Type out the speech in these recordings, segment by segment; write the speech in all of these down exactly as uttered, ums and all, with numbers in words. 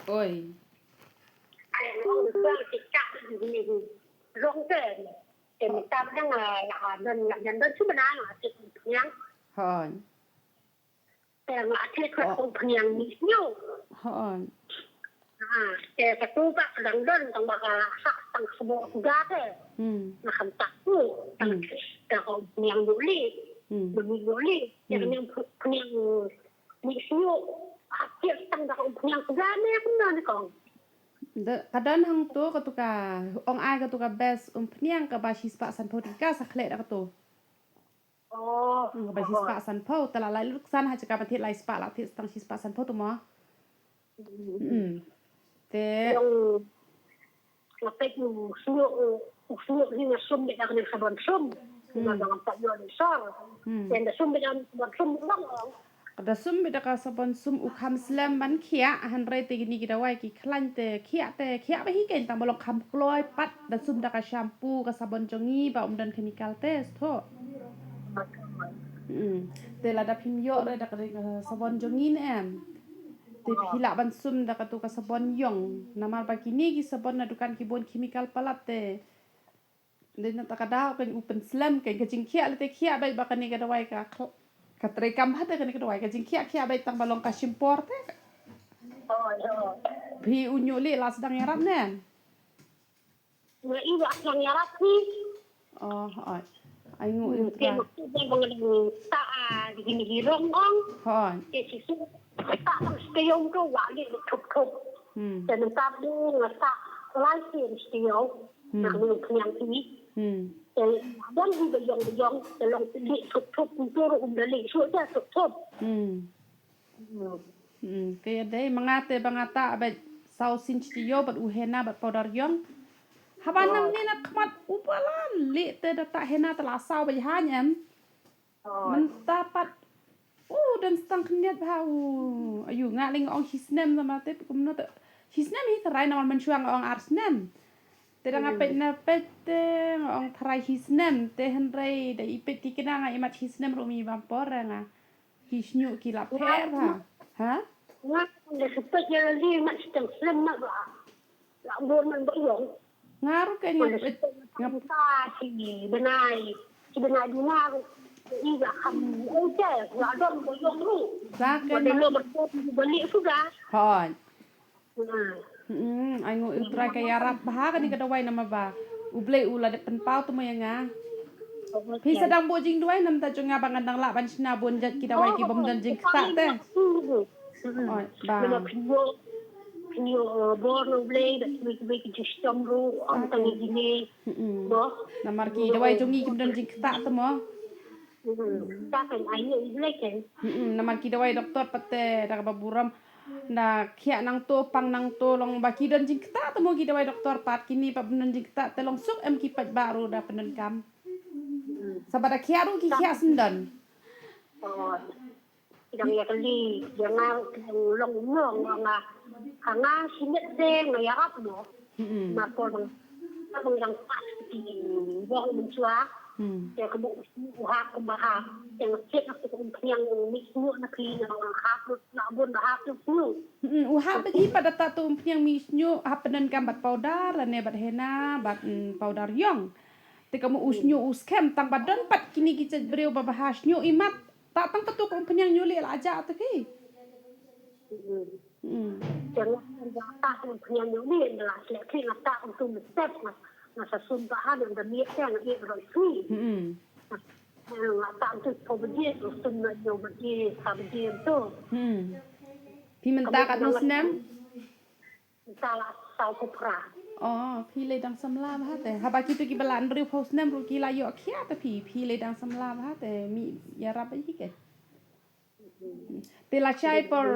Oi. Ai, long long ki kak ni ni. Long te. Te mynta dang la don la don don shu bana la te pniang. Hoi. Te nga te ka pniang ni shu. Hoi. Ha, te ka tu ba dang don tang ba ka sak tang sbo ga te. Hmm. Na kam tak tu. Tang ka pniang duli. Hmm. Duli duli. Te pniang pniang Ni shu, ah, kit tang da ka umphniang ka ne kumno ni kong. Da, ka don hangto katu ka, ong ai katu ka best umphniang kaba shispah sanphew tyngka sa khleh da katu. Oh. Hmm, kaba shispah sanphew, te la lai lut ksan ha jaka ba thied lai spah la thied tang shispah sanphew tu mo. Hmm. Te. Nga peit u sniuh, u sniuh hi nga sum beit da kane ka sabon sum. Nga dang pat ïoh da sor. Te da sum beit da kane ka sabon sum long long. Da sum beit da ka sabon sum u kham slem ban khiah, hynrei te kine ki dawai ki khlaiñ te khiah te khiah ba hi kein tang ba long kham kloi pat da sum da ka shampoo ka sabon jong ngi ba um don chemical te sdang. Hmm. Te lada phim ïoh re da ka sabon jong ngi ne em. Te phi lah ban sum da katu ka sabon ïong. Namar ba kine ki sabon na dukan ki bun chemical palat te. Dei na ta ka daw kan u pynslem kan ka jingkhiah lei te khiah beit ba kane ka dawai ka khl-, ka trei kam ha te kane ka dawai ka jingkhiah khiah beit tang ba long ka shim por te. Phi u ñiuh lei la sdang ïarap ne. Nga i ba sdang ïarap hi. Oh, oi. Ai ngu i. Te trai. Maksud dia bang dang ta, ah, di gini di rong ong. Hoi. Te si su ta tang stayong tu wa li thup thup. Hmm. Te nang ta bu nga ta lai si stayong. Hmm. Nak ni pniang ti. Hmm. Te bang di bayong bayong te long li thup thup tu ru um da li su te thup thup. Hmm. Hmm. Hmm, kaya dei, manga te ba nga ta bad saw sin stayong bad u henna bad powder ïong. Haba nang ni na khmat u ba la leh te da ta henna te la saw bad ha nyem. Mynta pat u don stang khyndiat bha u. Ayu nga leng ong shi snem namar te kumno te. Shi snem hi tharai namar mynshuwa nga ong ar snem. Te da nga peit na peit te nga ong tharai shi snem te hynrei da i peit tikna nga imat shi snem ruh mi bam por nga. Ki shñiuh ki la pher bha. Ha? Nga da shu peit ïa la li mat stem slem mat ba. La bor man ba ïong. Nga ruh ka nga peit nga ta si benai. Si benai di nga ruh. I la kham oi te la don ba ïong ruh. Sa ka ba de lo ba to ba li suga. Hoi. Hmm, ai ngu u trai ka ïarap bha kane ka dawai namar ba U Blei u la dep pynpaw te mo ïa nga. Phi sa dang buh jingduwai namar ta jong nga ba ngan dang lah ban shna bun jait ki dawai ki bym don jingktah te. Oi ba. Namar phi ïoh, phi ïoh, eh, bor na U Blei da kiwei kiwei ki jingshitom ruh ym tang ïa kine. Namar ki dawai jong ngi kim don jingktah te mo. Hmm, ta kan ai ïa U Blei kan. Hmm, namar ki dawai doktor pat te da kaba burom. Da khiah nangto pang nangto long ba ki don jingktah te mo ki dawai doktor pat kine pat bym don jingktah te long suk em ki paidbah ruh da pyndonkam. Sa ba da khiah ruh ki khiah syndon. Ki dang ïa kylli ïa nga ruh ki dang long long nga ha nga shimet te nga ïarap mo. Ma por bang bang dang pas ki bong mynshuwa. Te ka bok u hap kumba hap te nga chet na ka umphniang mix nyuh na ki na hap. Nga bun ba hap tu shu. Mm, u hap bad hi pat da ta tu umphniang mix nyuh hap pyndonkam bad powder lane bad henna bad, mm, powder ïong. Te ka mut u shu u skhem tang ba don pat kine ki jait briew ba bha shu imat. Ta tang katu ka umphniang nyuh leh la aja tu ki. Mm. Te nga ta umphniang nyuh leh la sleh ki nga ta tu mestep nga sa sum ba ha da miet te nga ïeh roi sui. Mm. Nga tam tu pho baje tu sum na yo baje sa baje tu. Hmm. Phi mynta katno snem? Mynta la saw phew phra. Oh, phi lei dang samla bha te. Haba kitu kiba la hynriew phew snem ruh ki la ïoh khia te phi, phi lei dang samla bha te. Mi ïarap hi ke. Te lashai por,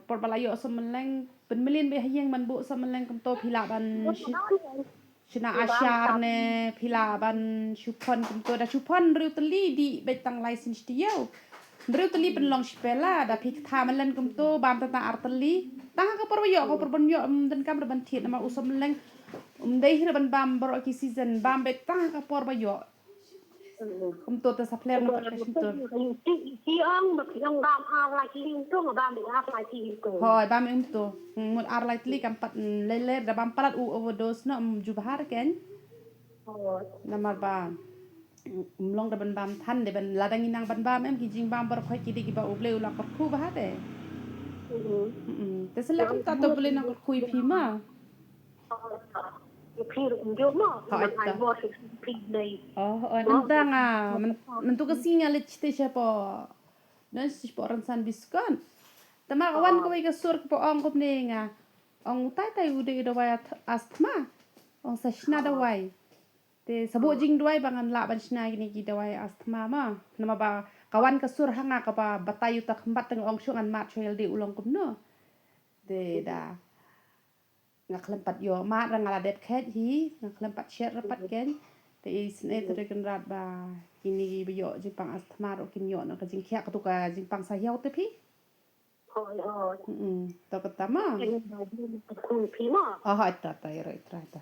por ba la ïoh sohmylleng, pynmlien beit ha ïing ban buh sohmylleng kumto phi lah ban shi-, shna ashar ne phi lah ban shu phone kumto, da shu phone hynriew tylli dih beit tang lai sien shi taïew. Hynriew tylli pynlong shi pela, da phi ktha mlien kumto bam tang tang ar tylli. Tang ha ka por ba ïoh, ka por ban ïoh, ym donkam ruh ban thied namar u sohmylleng. Ym dei hi ruh ban bam baroh ki season, bam beit tang ha ka por ba ïoh. Kumto te sa phlem na pat ka shyntur. Ki ong ba ki ong bam ar lai ki ling tu, bam ar lai ki ling tu. Hoi, bam em to. Mut ar lai tylli kam pat, mm, lei lei da bam palat u overdose noh, mm, ju bha ken. Hoi. Namar ba, mm, mlong da ban bam than de ban lada ngi nang ban bam em ki jingbam baroh khoit ki dei kiba U Blei u la kyrkhu bha de. Hmm. Mm. Te sa leh kumta to U Blei nang kyrkhu ïa phi ma. Phi ruh kum jong mo. Hoi, Nang ai ta. Bor phi nei. Oh, oh, nang dang ah. Men, men tu ka sngi nga leit shatei shapoh. Nang shatei shapoh Rynsan Biskon. Te ma ka wan kawei ka sur kaba ong kumne nga. Ong tai tai u dei u dawai ath-, asthma. Ong sa shna dawai. Te sa buh jingduwai ba ngan lah ban shna kine ki dawai asthma ma. Namar ba ka wan ka sur ha nga kaba batai uta khmbat te nga ong shu ngan mad shuwa ïalade u long kumno. Te da. Nga khlem pat ïoh mad ra nga la dep khet hi, nga khlem pat shet ra pat ken. Te isynei te Kynrad ba kine kiba ïoh jingpang asthma ruh kin ïoh na ka jingkhiah katu ka jingpang sahiaw te phi. Hoi, hoi. Mm. To kata ma. Kine ba jingpang phi ma. Oh, hoi, ta ta ïa rai trai ta.